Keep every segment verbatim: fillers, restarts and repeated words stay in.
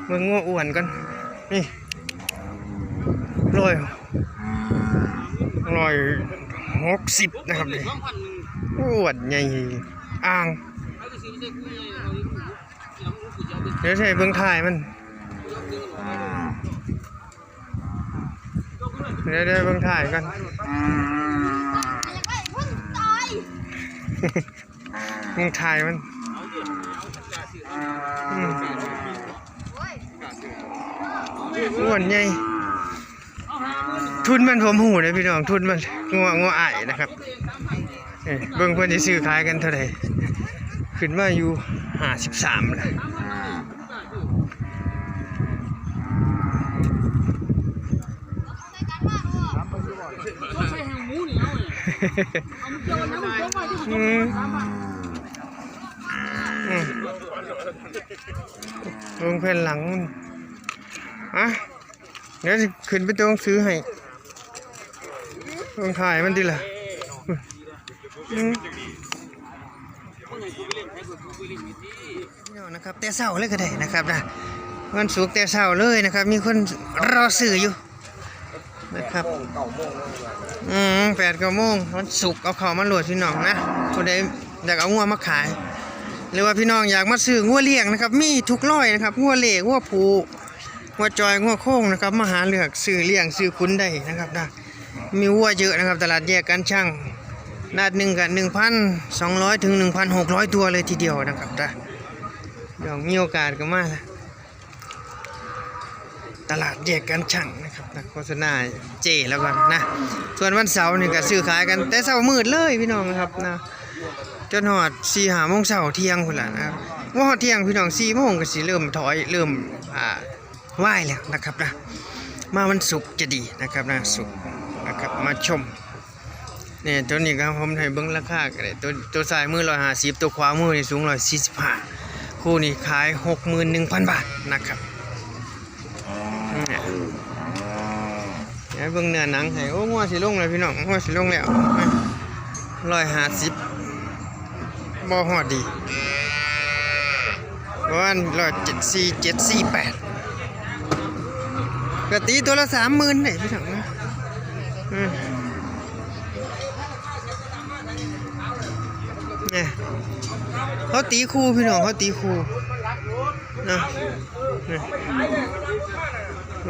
เบิ่งงัวอ้วนก่อน นี่ ร้อย ร้อยหกสิบนะครับนี่ อ้วนใหญ่ อ่าง เดี๋ยวใส่เบิ่งท้ายมัน เดี๋ยว เดี๋ยวเบิ่งท้ายก่อน เบิ่งท้ายมัน อืม อ้วนใหญ่ ทุนมันผมฮู้เด้อพี่น้อง ทุนมัน งัว งัวอ้ายนะครับ เอ้ย เบิ่งเพิ่นสิซื้อขายกันเท่าใด ขึ้นมาอยู่ห้าสิบสามแล้ว อืม อืม เบิ่งแผ่นหลังมัน อ่ะ เดี๋ยวสิขึ้นไปตัวหนังสือให้ เบิ่งท้ายมันติล่ะ อืม พี่น้องนะครับ แต่เช้าเลยก็ได้นะครับนะ วันศุกร์แต่เช้าเลยนะครับ มีคนรอซื้ออยู่นะครับ อืม แปดเก้าโมง วันศุกร์เอาเข้ามาโหลดพี่น้องนะ ผู้ใดอยากเอางัวมาขาย หรือว่าพี่น้องอยากมาซื้องัวเลี้ยงนะครับ มีทุกร้อยนะครับ งัวเล่งัวผู งัวจอย งัวโค้งนะครับ มาหาเลือกซื้อเลี้ยงซื้อขุนได้นะครับนะ มีวัวเยอะนะครับ ตลาดแยกการช่าง นัดหนึ่งกับหนึ่งพันสองร้อยถึงหนึ่งพันหกร้อยตัวเลยทีเดียวนะครับนะ เดี๋ยวมีโอกาสก็มา ตลาดแยกการช่างนะครับนะ โฆษณาเจแล้วกันนะ ส่วนวันเสาร์นี่ก็ซื้อขายกันแต่เช้ามืดเลยพี่น้องนะครับนะ จนฮอดสี่ห้าโมงเช้าเที่ยงพุ้นล่ะนะครับ ว่าฮอดเที่ยงพี่น้อง สี่โมงก็สิเริ่มถอย เริ่ม อ่า ไหว้แล้วนะครับนะ มาวันศุกร์จะดีนะครับนะ ศุกร์นะครับ มาชม เนี่ย ตัวนี้ครับ ผมให้เบิ่งราคาก็ได้ ตัว ตัวซ้ายมือร้อยห้าสิบ ตัวขวามือนี่สูงร้อยสี่สิบห้า คู่นี้ขายหกหมื่นหนึ่งพันบาทนะครับ เนี่ย เดี๋ยวเบิ่งเนื้อหนังให้ โอ้ งัวสิลงแล้วพี่น้อง งัวสิลงแล้ว ร้อยห้าสิบ บ่ฮอดดี ประมาณร้อยเจ็ดสี่เจ็ดสี่แปด ก็ตีตัวละสามหมื่นได้พี่น้องนะ อืม เนี่ย เขาตีคู่พี่น้อง เขาตีคู่นะ เนี่ย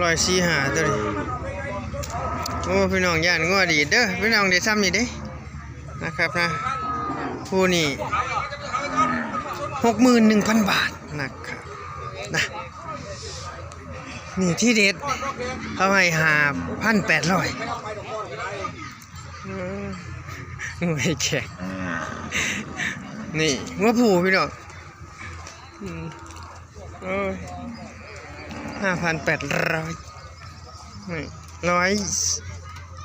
ร้อยสี่ห้าตัวนี้ โอ้ พี่น้องย่านงัวดีดเด้อ พี่น้องได้ซ้ำนี่เด้ นะครับนะ คู่นี้หกหมื่นหนึ่งพันบาทนะครับนะ นี่ที่เด็ด เขาให้ห้าพันแปดร้อย อืม ไม่แขก นี่งัวผู้พี่น้อง อืม โอ้ย ห้าพันแปดร้อย นี่ ร้อย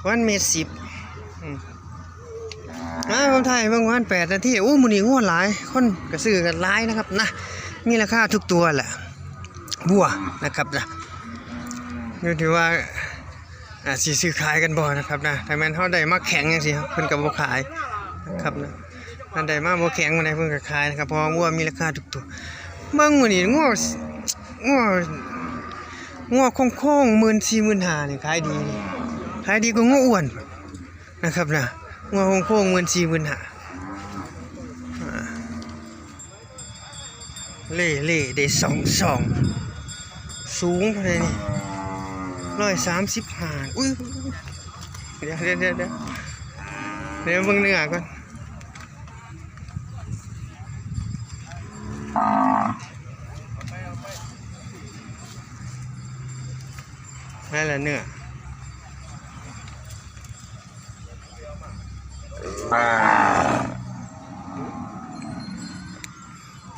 วันเมตรสิบ อืม อ่า ผมถ่ายเบิ่งวันแปดนาที โอ้ มื้อนี้งัวหลาย คนก็ซื้อกันหลายนะครับนะ มีราคาทุกตัวแหละ วัวนะครับนะ อยู่ที่ว่า อ่า สิซื้อขายกันบ่นะครับนะ ถ้าแม่นเฮาได้มาแข็งจังซี่ เพิ่นก็บ่ขายนะครับนะ ถ้าได้มาบ่แข็งปานใดเพิ่นก็ขายนะครับ เพราะว่างัวมีราคาทุกตัว เบิ่งมื้อนี้งัว งัว งัวโค้งๆ หมื่นสี่ หมื่นห้า นี่ขายดี ขายดีกว่างัวอ้วนนะครับนะ งัวโค้งๆ หมื่นสี่ หมื่นห้า อ่า เล่เล่ได้สองสอง สูงเท่าไหร่นี่ ร้อยสามสิบห้า อุ้ย เดี๋ยว เดี๋ยว เดี๋ยว เดี๋ยว เดี๋ยวเบิ่งเนื้อก่อน นั่นแหละเนื้อ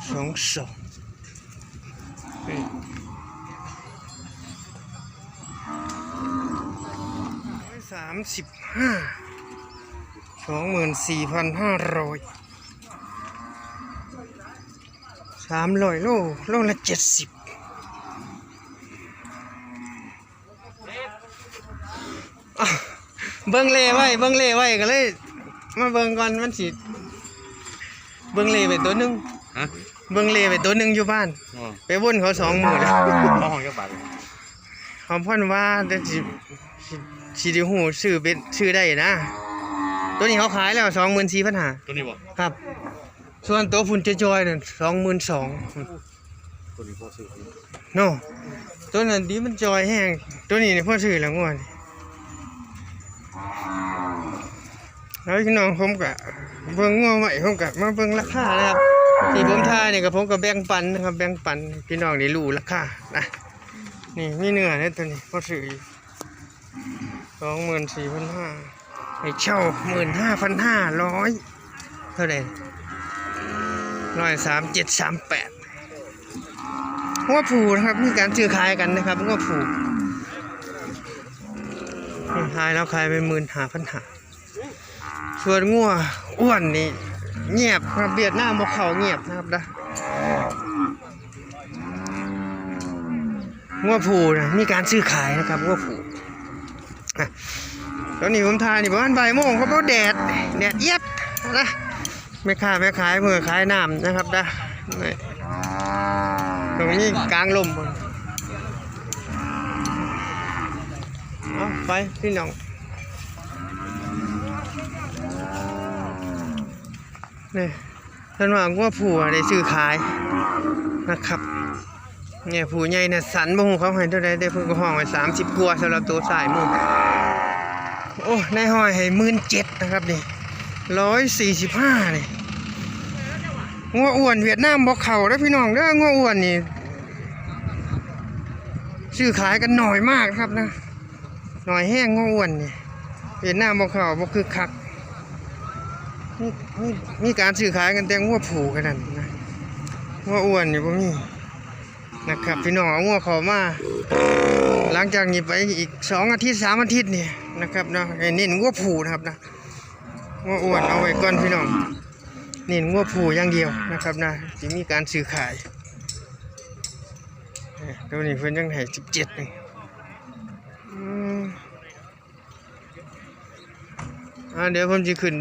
สองสอง นี่ สามสิบห้า สองหมื่นสี่พันห้าร้อย สามร้อยโล โลละเจ็ดสิบ อ่ะ เบิ่งเลไว้ เบิ่งเลไว้ก็เลย มาเบิ่งก่อน มันสิ เบิ่งเลไปตัวหนึ่ง ฮะ เบิ่งเลขไปตัวหนึ่งอยู่บ้าน อืม ไปวนเขาสองหมื่นแล้ว เอาของจักบาท เขาพ่อนว่าแต่สิสิสิได้หูซื้อเป็นซื้อได้นะ ตัวนี้เขาขายแล้วสองหมื่นสี่พันห้า ตัวนี้บ่ ครับ ส่วนตัวพุ่นจะจอยนั่นสองหมื่นสอง ตัวนี้พอซื้อ เนาะ ตัวนั้นดีมันจอยแห้ง ตัวนี้นี่พ่อซื้อแล้วงวดนี้ แล้วพี่น้องผมกะเบิ่งงัวไว้ผมกะมาเบิ่งราคานะครับ ที่ผมทายนี่กะผมกะแบ่งปันนะครับ แบ่งปันพี่น้องได้รู้ราคานะ นี่มีเนื้อเนี่ยตัวนี้พ่อซื้อสองหมื่นสี่พันห้าให้เช่าหมื่นห้าพันห้าร้อยเท่าไหร่ร้อยสามเจ็ดสามแปด งัวผูนะครับ มีการซื้อขายกันนะครับงัวผูขายแล้วขายไปหมื่นห้าพันห้าส่วนงัวอ้วนนี่เงียบครับ เวียดนามบ่เข้าเงียบนะครับนะงัวผูนะมีการซื้อขายนะครับงัวผูนะตอนนี้ผมถ่ายนี่ประมาณบ่ายโมงครับเพราะแดดแดดเอียดนะ แม่ค้าแม่ขายเพื่อขายน้ำนะครับนะนี่ตรงนี้กลางลมเอาไปพี่น้องนี่ท่านว่างัวผูได้ซื้อขายนะครับ เนี่ยผู้ใหญ่เนี่ยสันบ่ฮู้เขาให้เท่าใดเด้เพิ่นก็ห้องไว้สามสิบกว่าสำหรับตัวสายมือโอ้นายห้อยให้หมื่นเจ็ดนะครับนี่ร้อยสี่สิบห้านี่งัวอ้วนเวียดนามบ่เข้าเด้อพี่น้องเด้องัวอ้วนนี่ซื้อขายกันหน่อยมากครับนะหน่อยแห้งงัวอ้วนนี่เวียดนามบ่เข้าบ่คึกคักมีมีมีการซื้อขายกันแต่งัวผูกันนั่นนะงัวอ้วนนี่บ่มี นะครับพี่น้องเอางัวเขามา หลังจากนี้ไปอีกสองอาทิตย์สามอาทิตย์นี่นะครับเนาะให้เน้นงัวผูนะครับนะงัวอ้วนเอาไว้ก่อนพี่น้องเน้นงัวผูอย่างเดียวนะครับนะที่มีการซื้อขายเอ้ยตัวนี้เพิ่นยังให้สิบเจ็ดนี่อืม อ่าเดี๋ยวผมจะขึ้น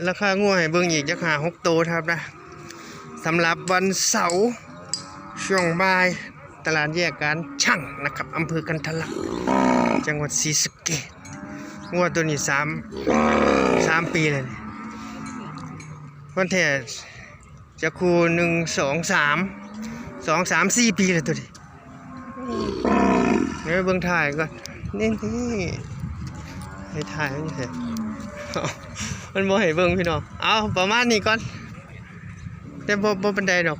ราคางัวให้เบิ่งอีกจักห้าหกโตครับนะสำหรับวันเสาร์ช่วงบ่ายตลาดแยกการช่างนะครับอำเภอกันทะลักจังหวัดศรีสะเกษงัวตัวนี้สามสามปีเลยนี่วันแท้จะคู่หนึ่งสองสามสองสามสี่ปีเลยตัวนี้ เดี๋ยวเบิ่งถ่ายก่อนนี่นี่ให้ถ่ายมันเห็นมันบ่ให้เบิ่งพี่น้องเอาประมาณนี้ก่อนแต่บ่บ่ปานใดดอก